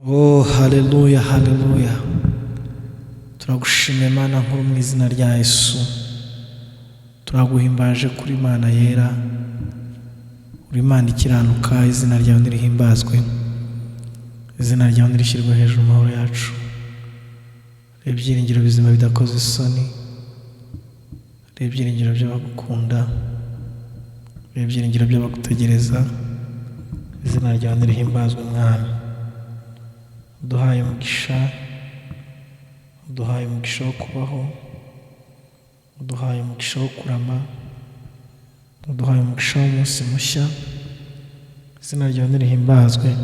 Oh, haleluya, haleluya! Turagushimira, Imana nkuru, mu izina rya Yesu. Turaguhimbaje kuri Imana yera, uri Imana ikiranuka. Izina ryawe nirihimbazwe, izina ryawe nirishyirwe hejuru mu mahoro yacu. Reba ibyiringiro bizima bidakoze isoni, reba ibyiringiro by'abagukunda, reba ibyiringiro by'abagutegereza. Izina ryawe nirihimbazwe, Mwami. Uduhaye umugisha, uduhaye umugisha wo kubaho, uduhaye umugisha wo kurama, uduhaye umugisha w'umunsi mushya. Izina ryawe nirihimbazwe.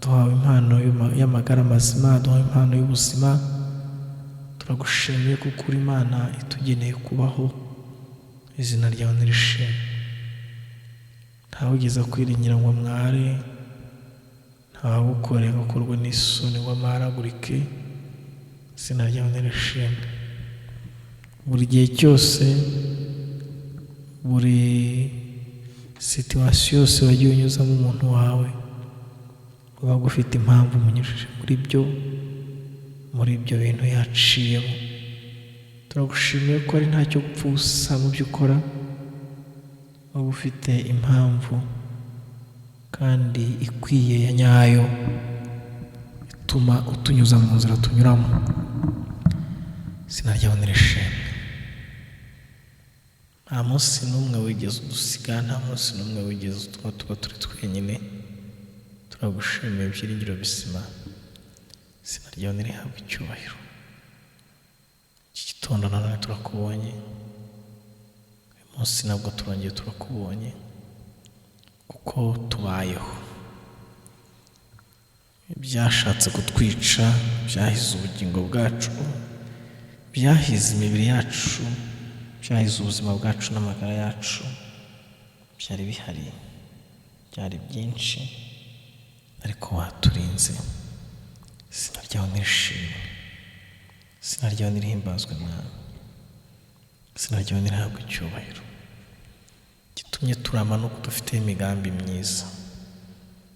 Duhawe impano y'amagara mazima, duhawe impano y'ubuzima. Turagushimiye kuko uri Imana itugeneye kubaho. Izina ryawe nirishimwe. Ntawugeze kwiringira ngo amware, ntawukore ngo akorwe n'isoni ngo amaragurike. Izina ryawe nirishimwe. Buri gihe cyose, buri situation yose wagiye unyuzamo umuntu wawe, wabaga ufite impamvu umunyujije muri byo, muri ibyo bintu yaciyemo. Turagushimiye ko ari ntacyo gupfa ubusa mu byo ukora, waba ufite impamvu kandi ikwiye ya nyayo ituma utunyuza mu nzira tunyuramo. Izina ryawe nirishimwe. Nta munsi n'umwe wigeze udusiga, nta munsi n'umwe wigeze utuma tuba turi twenyine. Turagushimiye, ibyiringiro bizima. Izina ryawe nirihabwe icyubahiro. Iki gitondo nanone turakubonye, uyu munsi nabwo turongeye turakubonye kuko tubayeho. Ibyashatse kutwica byahize ubugingo bwacu, byahize imibiri yacu, byahize ubuzima bwacu n'amagara yacu, byari bihari, byari byinshi, ariko waturinze. Izina ryawe nirishimwe, izina ryawe nirihimbazwe, Mwami. Izina ryawe nirihabwe icyubahiro. Gitumye turama nuko dufite imigambi myiza,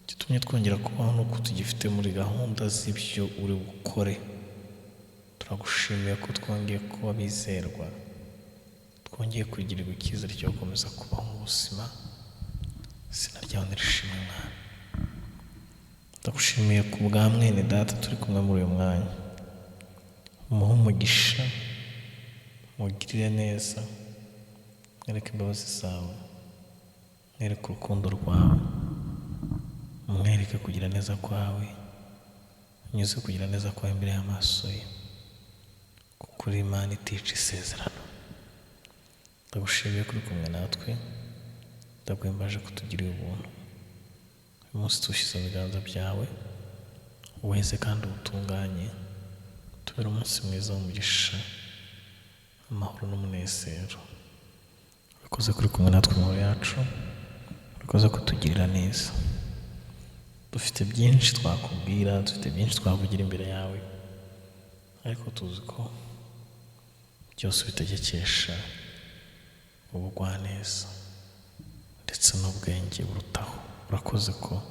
gitumye twongera kubaho nuko tugifite muri gahunda z'ibyo uri bukore. Turagushimiye ko twongeye kuba bizerwa, twongeye kugirirwa icyizere cyo gukomeza kubaho mu buzima. Izina ryawe nirishimwe, Mwami. Ndagushimiye ku bwa mwene data turi kumwe muri uyu mwanya. Umuhe umugisha, mugirire neza, mwereke imbabazi zawe, mwereke urukundo rwawe, mwereke kugira neza kwawe, unyuze kugira neza kwawe imbere y'amaso ye, kuko uri Imana itica isezerano. Ndagushimiye ko uri kumwe natwe, ndaguhimbaje ko utugiriye ubuntu. Uyu munsi tuwushyize mu biganza byawe, uweze kandi uwutunganye, tubere umunsi mwiza w'umugisha, amahoro n'umunezero. Urakoze kuri kumwe natwe mu yacu, urakoze kutugirira neza. Dufite byinshi twakubwira, dufite byinshi twavugira imbere yawe, ariko tuzi ko byose ubitegekesha ubugwaneza ndetse n'ubwenge burutaho. Urakoze ko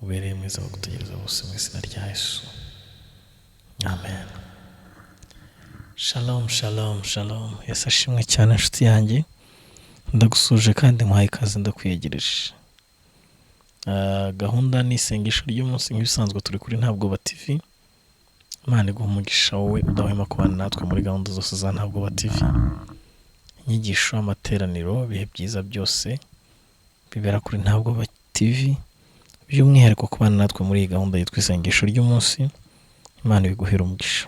ubereye mwiza bagutegereza bose, mu izina rya Yesu, amen. Shalom, shalom, shalom! Yesu ashimwe cyane. Inshuti yanjye, ndagusuje kandi nkuhaye ikaze, ndakwiyegereje. Gahunda ni isengesho ry'umunsi nk'ibisanzwe, turi kuri Ntabwoba TV. Imana iguha umugisha wowe udahwema kubana natwe muri gahunda zose za Ntabwoba TV. Inyigisho, amateraniro, ibihe byiza byose bibera kuri Ntabwoba TV, by'umwihariko kubana natwe muri iyi gahunda yitwa isengesho ry'umunsi. Imana ibiguhera umugisha.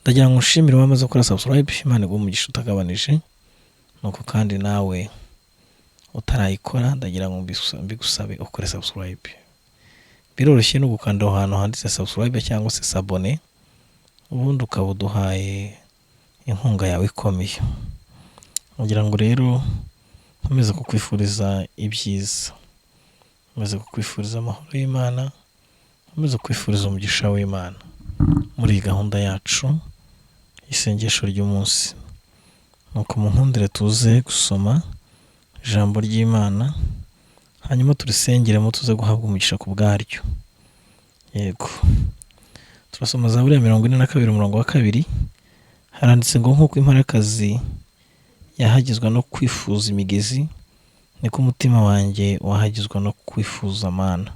Ndagira ngo nshimire wamaze gukora subscribe, Imana iguhe umugisha utagabanije. Nuko kandi nawe utarayikora, ndagira ngo mbigusabe ukore subscribe. Biroroshye, no gukanda aho hantu handitse subscribe cyangwa se s'abonner, ubundi ukaba uduhaye inkunga yawe ikomeye. Ngira ngo rero nkomeze kukwifuriza ibyiza, nkomeze kukwifuriza amahoro y'Imana, nkomeze kukwifuriza umugisha w'Imana muri iyi gahunda yacu y'isengesho ry'umunsi. Nuko mu nkundire tuze gusoma ijambo ry'Imana. Hanyuma turisengeremo tuze guhabwa umugisha ku bwaryo. Yego. Turasoma Zaburi ya 42 umurongo wa 2, haranditse ngo nk'uko imparakazi yahagizwa no kwifuza imigezi, niko umutima wanjye wahagizwa no kwifuza Mana.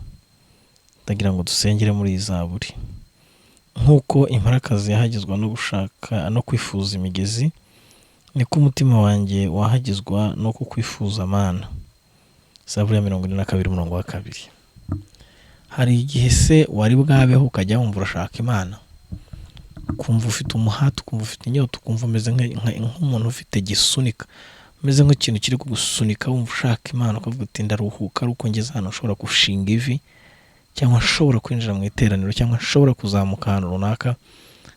Ndagira ngo dusengere muri iyi zaburi. Nk'uko imparakazi yahagizwa no gushaka no kwifuza imigezi, niko umutima wanjye wahagizwa no kukwifuza Mana. Zaburi ya 42 umurongo wa 2. Hari igihe se wari bwabeho ukajya wumva urashaka Imana, ukumva ufite umuhate, ukumva ufite inyota, ukumva umeze nk'umuntu ufite gisunika, umeze nk'ikintu kiri kugusunika, wumva ushaka Imana, ukavuga uti ndaruhuka ari uko ngeze ahantu nshobora gushinga ivi, cyangwa nshobora kwinjira mu iteraniro, cyangwa nshobora kuzamuka ahantu runaka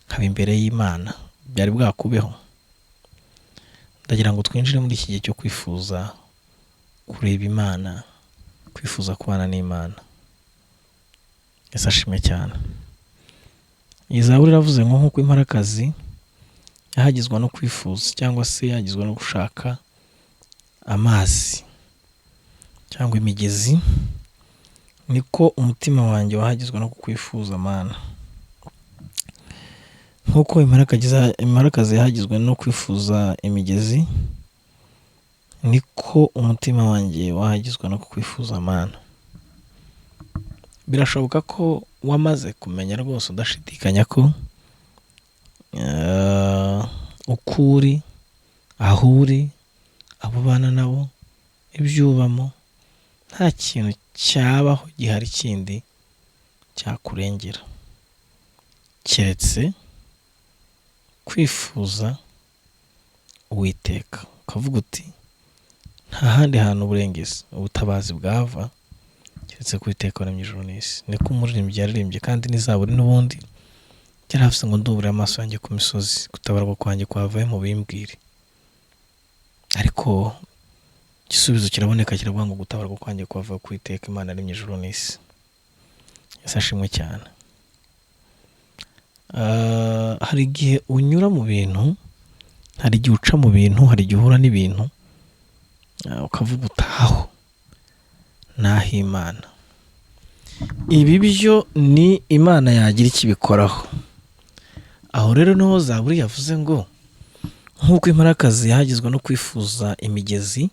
nkaba imbere y'Imana. Byari bwakubeho? Ndagira ngo twinjire muri iki gihe cyo kwifuza kureba Imana, kwifuza kubana n'Imana. Yesu ashimwe cyane. Iyi zaburi iravuze ngo nk'uko imparakazi yahagizwa no kwifuza, cyangwa se yahagizwa no gushaka amazi cyangwa imigezi, niko umutima wanjye wahagizwa no kukwifuza Mana. Nk'uko imparakazi yahagizwe no kwifuza imigezi, niko umutima wanjye wahagizwa no kukwifuza Mana. Birashoboka ko wamaze kumenya rwose udashidikanya ko uko uri, aho uri, abo ubana nabo, ibyo ubamo, nta kintu cyabaho gihari kindi cyakurengera keretse kwifuza Uwiteka. Ukavuga uti nta handi hantu uburengezi, ubutabazi bwava keretse ku Uwiteka waremye ijuru n'isi. Niko umuririmbyi yaririmbye, kandi n'izaburi n'ubundi yaravuze ngo ndubure amaso yanjye ku misozi, gutabarwa kwanjye kwavayo mu bimbwire. Ariko igisubizo kiraboneka, kiravuga ngo gutabarwa kwanjye kwava ku Uwiteka Imana yaremye ijuru n'isi. Yesu ashimwe cyane. Hari igihe unyura mu bintu, hari igihe uca mu bintu, hari igihe uhura n'ibintu, ukavuga utaho naho Imana. Ibi byo ni Imana yagira icyo ibikoraho. Aho rero niho zaburi yavuze ngo nk'uko imparakazi yahagizwa no kwifuza imigezi,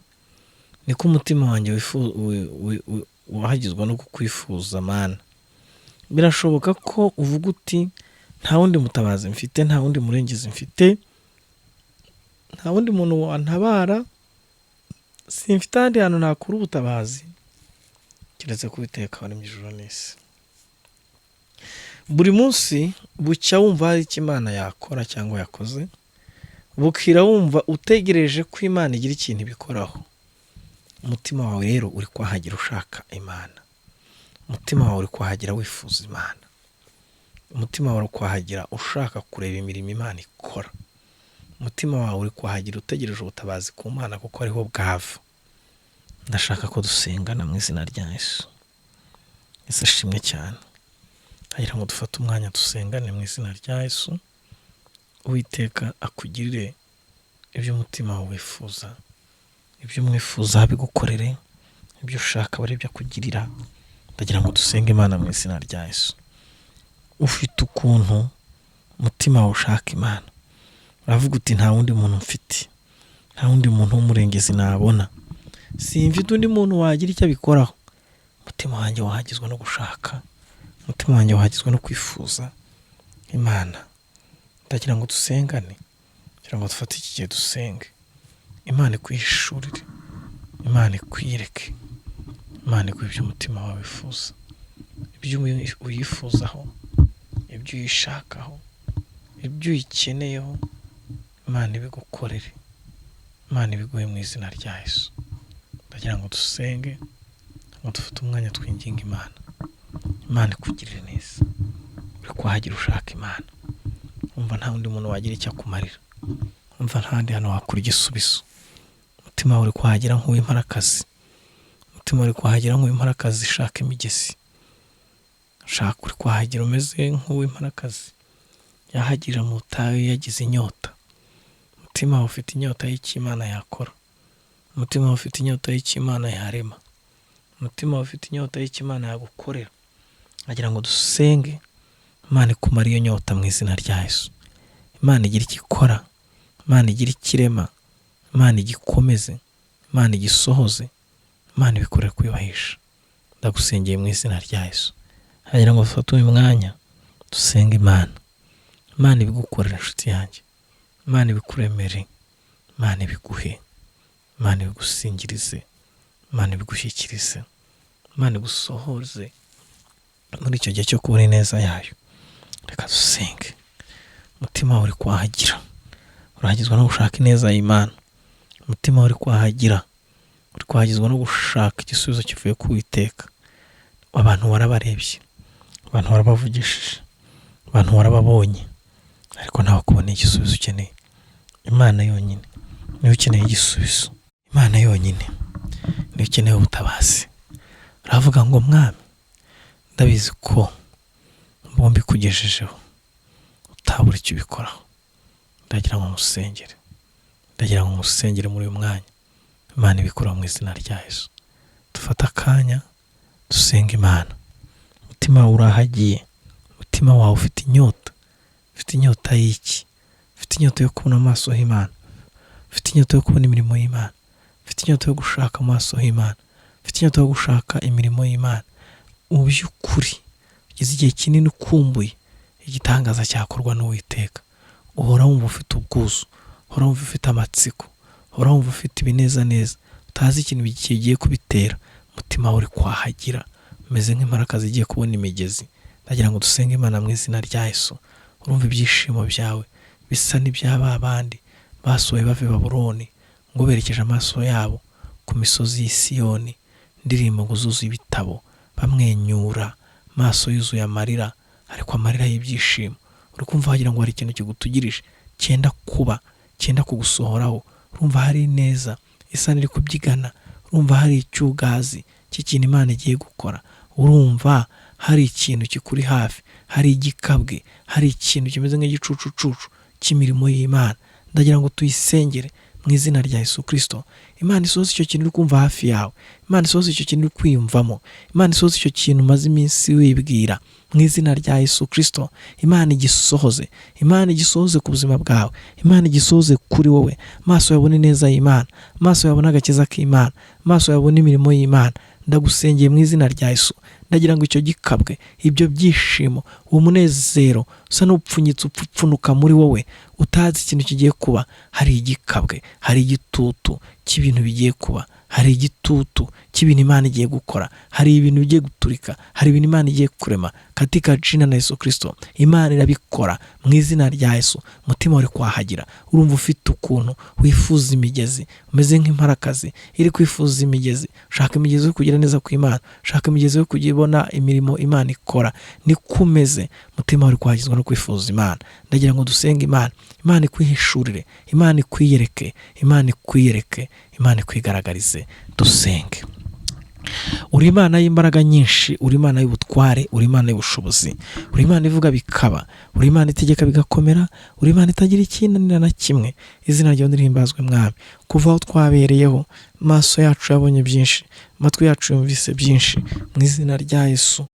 niko umutima wanjye wahagizwa no kukwifuza Mana. Birashoboka ko uvuga uti nta wundi mutabazi mfite, nta wundi murengezi mfite, nta wundi muntu wantabara, simfite ahandi hantu nakura ubutabazi keretse ku Uwiteka waremye ijuru n'isi. Buri munsi bucya wumva hari icyo Imana yakora cyangwa yakoze, bukira wumva utegereje ko Imana igira ikintu ibikoraho. Umutima wawe rero uri kwahagira ushaka Imana, umutima wawe uri kwahagira wifuza Imana, umutima wawe uri kwahagira ushaka kureba imirimo Imana ikora, umutima wawe uri kwahagira utegereje ubutabazi ku Mana kuko ariho bwava. Ndashaka ko dusengana mu izina rya Yesu. Yesu ashimwe cyane. Ndagira ngo dufate umwanya dusengane mu izina rya Yesu. Uwiteka akugirire ibyo umutima wawe wifuza, ibyo umwifuza abigukorere, ibyo ushaka abe aribyo akugirira. Ndagira ngo dusenge Imana mu izina rya Yesu. Ufite ukuntu umutima wawe ushaka Imana, uravuga uti nta wundi muntu mfite, nta wundi muntu w'umurengezi nabona, simfite undi muntu wagira icyo abikoraho. Umutima wanjye wahagizwa no gushaka, umutima wanjye wahagizwa no kwifuza Imana. Ndagira ngo dusengane, kugira ngo dufate iki gihe dusenge. Imana ikwihishurire, Imana ikwiyereke, Imana iguhe ibyo umutima wawe wifuza, ibyo uyifuzaho, ibyo uyishakaho, ibyo uyikeneyeho, Imana ibigukorere, Imana ibiguhe mu izina rya Yesu. Ndagira ngo dusenge, ngo dufate umwanya twinginge Imana. Imana ikugirire neza. Uri kuhagira ushaka Imana, wumva nta wundi muntu wagira icyo akumarira, wumva nta handi hantu wakura igisubizo. Umutima wawe uri kuhagera nk'uw'imparakazi, umutima uri kuhagera nk'uw'imparakazi ishaka imigezi. Shaka uri kuhagera umeze nk'uw'imparakazi yahagirira mu butayu yagize inyota. Umutima wawe ufite inyota y'icyo Imana yakora, umutima wawe ufite inyota y'icyo Imana yarema, Umutima wawe ufite inyota y'icyo Imana yagukorera. Agira ngo dusenge Imana ikumare iyo nyota mu izina rya Yesu. Imana igira icyo ikora, Imana igira icyo irema, Imana igikomeze, Imana igisohoze, Imana ibikorere kwiyubahisha. Ndagusengeye mu izina rya Yesu. Hagira ngo dufate uyu mwanya dusenge Imana. Imana ibigukorera inshuti yanjye, Imana ibikuremere, Imana ibiguhe, Imana ibigusingirize, Imana ibigushyikirize, Imana igusohoze muri icyo gihe cyo kubona ineza yayo. Reka dusenge. Umutima wawe uri kwahagira, urahagizwa no gushaka ineza y'Imana. Umutima wawe uri kwahagira, uri kwahagizwa no gushaka igisubizo kivuye ku Uwiteka. Abantu warabarebye, abantu warabavugishije, abantu warababonye, ariko ntawe kubona igisubizo ukeneye. Imana yonyine niyo ukeneye igisubizo. Imana yonyine niyo ukeneye ubutabazi. Uravuga ngo Mwami, ndabizi ko bombi kugejejeho utabura icyo ubikoraho. Ndagira ngo musengere, ndagira ngo musengere muri uyu mwanya. Imana ibikora mu izina rya Yesu. Dufate akanya dusenge Imana. Umutima wawe urahagiye, umutima wawe ufite inyota, ufite inyota y'iki? Ufite inyota yo kubona amaso h'Imana, ufite inyota yo kubona imirimo y'Imana, ufite inyota yo gushaka amaso h'Imana, ufite inyota yo gushaka imirimo y'Imana. Mu by'ukuri ugeze igihe kinini ukumbuye igitangaza cyakorwa n'Uwiteka. Uhora wumva ufite ubwuzu, uhora wumva ufite amatsiko, uhora wumva ufite ibinezaneza, utazi ikintu kigiye kubitera. Umutima wawe uri kwahagira, umeze nk'imparakazi igiye kubona imigezi. Ndagira ngo dusenge Imana mu izina rya Yesu. Urumva ibyishimo byawe bisa n'ibya ba bandi basohoye bava i Babuloni, ngo berekeje amaso yabo ku misozi y'i Siyoni, indirimbo ngo zuzuye ibitabo, bamwenyura, amaso yuzuye amarira, ariko amarira y'ibyishimo. Uri kumva wagira ngo hari ikintu kigutugirije cyenda kuba, cyenda kugusohoraho. Urumva hari ineza isa n'iri kubyigana, urumva hari icyugazi cy'ikintu Imana igiye gukora, urumva hari ikintu kikuri hafi, hari igikabwe, hari ikintu kimeze nk'igicucucucu cy'imirimo y'Imana. Ndagira ngo tuyisengere mu izina rya Yesu Kristo. Imana isohoze icyo kintu uri kumva hafi yawe, Imana isohoze icyo kintu uri kwiyumvamo, Imana isohoze icyo kintu umaze iminsi wibwira mu izina rya Yesu Kristo. Imana igisohoze, Imana igisohoze ku buzima bwawe, Imana igisohoze kuri wowe. Amaso yabone ineza y'Imana, amaso yabone agakiza k'Imana, amaso yabone imirimo y'Imana. Ndagusengeye mu izina rya Yesu. Ndagira ngo icyo gikabwe, ibyo byishimo, uwo munezero usa n'upfunyitse upfupfunuka muri wowe, utazi ikintu kigiye kuba. Hari igikabwe, hari igitutu cy'ibintu bigiye kuba, hari igitutu cy'ibintu Imana igiye gukora, hari ibintu bigiye guturika, hari ibintu Imana igiye kurema. Katika jina na Yesu Kristo, Imana irabikora mu izina rya Yesu. Umutima uri kwahagira, urumva ufite ukuntu wifuza imigezi, umeze nk'imparakazi iri kwifuza imigezi. Ushaka imigezi yo kugira neza kw'Imana, ushaka imigezi yo kujya imirimo Imana ikora. Niko umeze, umutima uri kwahagizwa no kwifuza Imana. Ndagira ngo dusenge Imana, Imana ikwihishurire, Imana ikwiyereke, Imana ikwiyereke, Imana ikwigaragarize. Dusenge. Uri Imana y'imbaraga nyinshi, uri Imana y'ubutware, uri Imana y'ubushobozi, uri Imana ivuga bikaba, uri Imana itegeka bigakomera, uri Imana itagira ikinanira na kimwe. Izina ryawe nirihimbazwe Mwami. Kuva aho twabereyeho, amaso yacu yabonye byinshi, amatwi yacu yumvise byinshi. Mu izina rya Yesu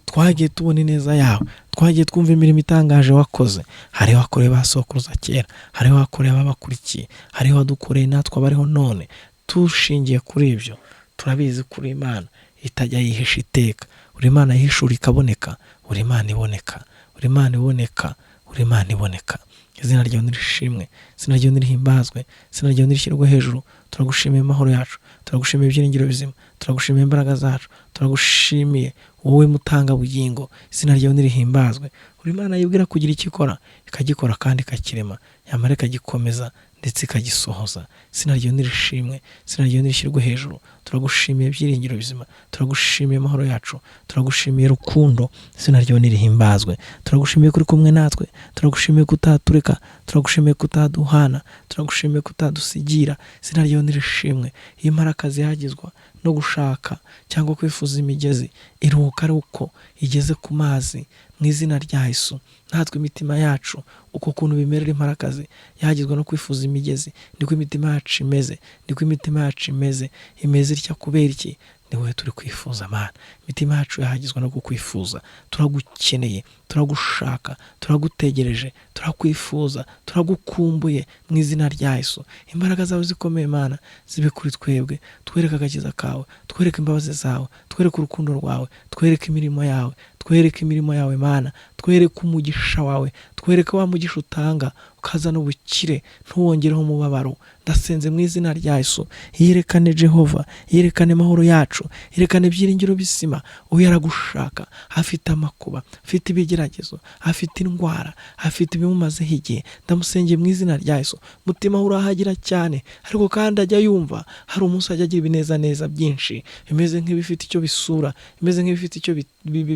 twagiye tubona ineza yawe, twagiye twumva imirimo itangaje wakoze. Hariho wakoreye ba sokuruza kera, hariho wakoreye ababakurikiye, hariho wadukoreye natwe abariho none. Tushingiye kuri ibyo, turabizi kuri Imana itajya yihisha iteka. Uri Imana yihishura ikaboneka, uri Imana iboneka, uri Imana iboneka, uri Imana iboneka. Izina ryawe nirishimwe, izina ryawe nirihimbazwe, izina ryawe nirishyirwe hejuru. Turagushimiye amahoro yacu, turagushimiye ibyiringiro bizima, turagushimiye imbaraga zacu, turagushimiye wowe mutanga bugingo. Izina ryawe nirihimbazwe. Uri Imana yibwira kugira icyo ikora, ikagikora kandi ikakirema, yamara ikagikomeza ndetse ikagisohoza. Izina ryawe nirishimwe, izina ryawe nirishyirwe hejuru. Turagushimiye ibyiringiro bizima, turagushimiye amahoro yacu, turagushimiye rukundo. Izina ryawe nirihimbazwe. Turagushimiye kuri kumwe natwe, turagushimiye kutatureka, turagushimiye kutaduhana, turagushimiye kutadusigira. Izina ryawe nirishimwe. Iyo imparakazi yagizwa no gushaka cyangwa kwifuza imigezi, iruhuka ari uko igeze ku mazi. Mu izina rya Yesu, natwe imitima yacu uko kuntu bimerera imparakazi yagizwa no kwifuza imigezi, niko imitima yacu imeze, niko imitima yacu imeze, imeze itya kubera iki? Ni wowe turi kwifuza Mana. Imitima yacu yahagizwa no kukwifuza, turagukeneye, turagushaka, turagutegereje, turakwifuza, turagukumbuye mu izina rya Yesu. Imbaraga zawe zikomeye Mana zibe kuri twebwe, twereke agakiza kawe, twereke imbabazi zawe, twereke urukundo rwawe, twereke imirimo yawe, twereke imirimo yawe Mana, twereke umugisha wawe, twereke wa mugisha utanga ukazana ubukire ntuwongereho umubabaro. Ndasenze mu izina rya Yesu, yerekane Jehova, yerekane amahoro yacu, yerekane ibyiringiro bizima. Uyu aragushaka, afite amakuba, afite ibigeragezo, afite indwara, afite ibimumazeho igihe. Ndamusengeye mu izina rya Yesu. Mutima we urahagira cyane, ariko kandi ajya yumva hari umunsi ajya agira ibinezaneza byinshi bimeze nk'ibifite icyo bisura, bimeze nk'ibifite icyo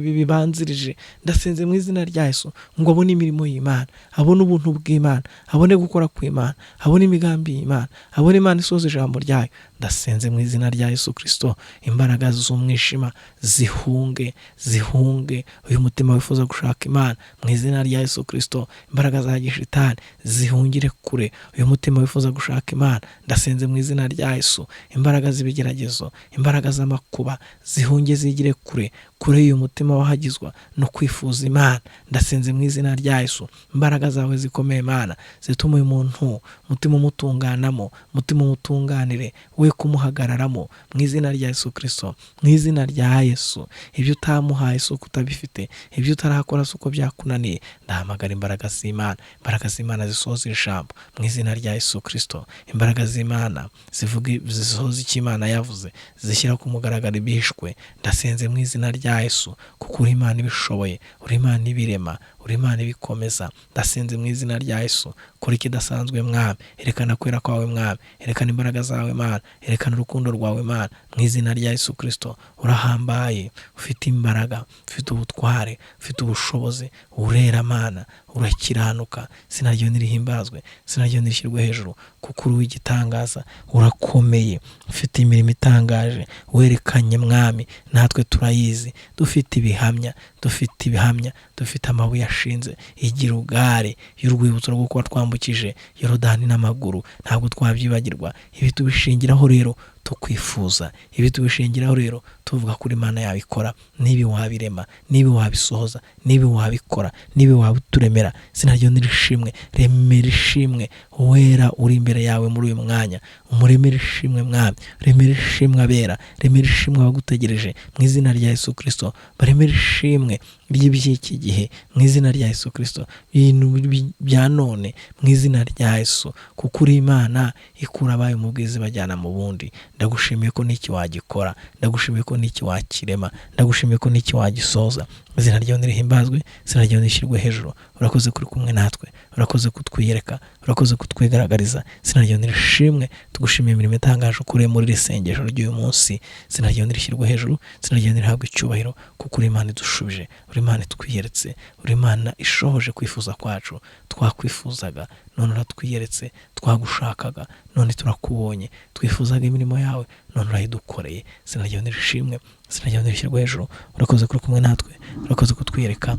bibanzirije. Ndasenze mu izina rya Yesu ngo abone imirimo y'Imana, abone ubuntu bw'Imana, abone gukora kw'Imana, abone imigambi y'Imana, abone Imana isoza ijambo ryayo. Ndasenze mu izina rya Yesu Kristo, imbaraga z'umwijima zihunge, zihunge uyu mutima wifuza gushaka Imana mu izina rya Yesu Kristo. Imbaraga za gishitani zihungire kure uyu mutima wifuza gushaka Imana. Ndasenze mu izina rya Yesu, imbaraga z'ibigeragezo, imbaraga z'amakuba zihunge, zigire kure, kure y'uyu mutima wahagizwa no kwifuza Imana. Ndasenze mu izina rya Yesu, imbaraga zawe zikomeye Mana zituma uyu muntu umutima umutunganamo, umutima umutunganire, we kumuhagararamo mu izina rya Yesu Kristo, mu izina rya Yesu. Ibyo utamuhaye si uko utabifite, ibyo utarakora si uko byakunaniye. Ndahamagara imbaraga z'Imana, imbaraga z'Imana zisohoza ijambo mu izina rya Yesu Kristo. Imbaraga z'Imana zivuga, zisohoza icyo Imana yavuze, zishyira ku mugaragaro ibihishwe. Ndasenze mu izina rya Yesu, kuko uri Imana ibishoboye, uri Imana ibirema, uri Imana ibikomeza. Ndasenze mu izina rya Yesu, kora ikidasanzwe Mwami, erekana kwera kwawe Mwami, erekana imbaraga zawe Mana, erekana urukundo rwawe Mana, mu izina rya Yesu Kristo. Urahambaye, ufite imbaraga, ufite ubutware, ufite ubushobozi, urera Mana, urakiranuka. Izina ryawe nirihimbazwe, izina ryawe nirishyirwe hejuru, kuko uri uw'igitangaza, urakomeye, ufite imirimo itangaje werekanye Mwami, natwe turayizi, dufite ibihamya, dufite ibihamya, dufite amabuye ashinze igirugare y'urwibutso rwo kuba twambukije Yorodani n'amaguru, ntabwo twabyibagirwa. Ibi tubishingiraho rero tukwifuza, ibi tubishingiraho rero tuvuga kuri Imana yabikora, niba wabirema, niba wabisohoza, niba wabikora, niba wabituremera. Izina ryawe nirishimwe, remera ishimwe wera uri imbere yawe muri uyu mwanya, umuremere ishimwe Mwami, remera ishimwe abera, remera ishimwe abagutegereje mu izina rya Yesu Kristo, baremere ishimwe ry'iby'iki gihe mu izina rya Yesu Kristo, ibintu bya none mu izina rya Yesu, kuko uri Imana ikura abayo mu bwiza ibajyana mu bundi. Ndagushimiye ko n'iki wagikora, ndagushimiye ko n'iki wakirema, ndagushimiye ko n'iki wagisoza. Izina ryawe nirihimbazwe, izina ryawe nirishyirwe hejuru. Urakoze kuri kumwe natwe, urakoze kutwiyereka, urakoze kutwigaragariza. Izina ryawe nirishimwe, tugushimiye imirimo itangaje ukuriye muri iri sengesho ry'uyu munsi. Izina ryawe nirishyirwe hejuru, izina ryawe nirihabwe icyubahiro, kuko uri Imana idushubije, uri Imana itwiyeretse, uri Imana ishohoje kwifuza kwacu. Twakwifuzaga none uratwiyeretse, twagushakaga none turakubonye, twifuzaga imirimo yawe none urayidukoreye. Izina ryawe nirishimwe, izina ryawe nirishyirwe hejuru. Urakoze kuri kumwe natwe, urakoze kutwiyereka,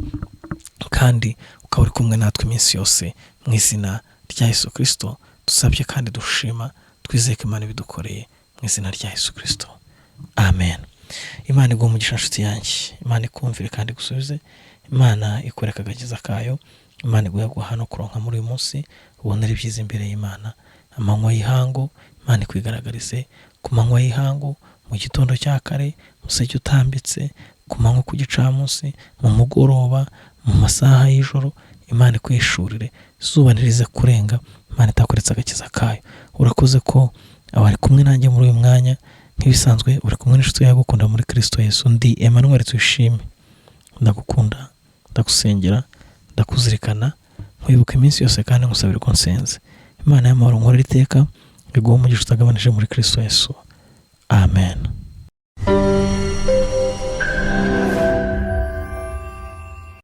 kandi ukaba uri kumwe natwe iminsi yose. Mu izina rya Yesu Kristo dusabye kandi dushima, twizeye ko Imana ibidukoreye mu izina rya Yesu Kristo, amen. Imana iguhe umugisha nshuti yanjye, Imana ikumvire kandi igusubize, Imana ikwereke agakiza kayo, Imana iguhe guhaha no kuronka muri uyu munsi, ubonere ibyiza imbere y'Imana. Amanywa y'ihangu Imana ikwigaragarize ku manywa y'ihangu, mu gitondo cya kare, umuseke utambitse, ku manywa ku gicamunsi, mu mugoroba, mu masaha y'ijoro, Imana ikwishurire, izuba ntirize kurenga Imana itakuretse agakiza kayo. Urakoze ko abari kumwe nanjye muri uyu mwanya, nk'ibisanzwe uri kumwe n'inshuti yawe igukunda muri Kristo Yesu. Ndi Emmanuel Tuyishime, ndagukunda, ndagusengera, ndakuzirikana, nkwibuka iminsi yose kandi nkusabira uko nsenze. Imana y'amahoro nkorera iteka iguhe umugisha utagabanije muri Kristo Yesu, amen.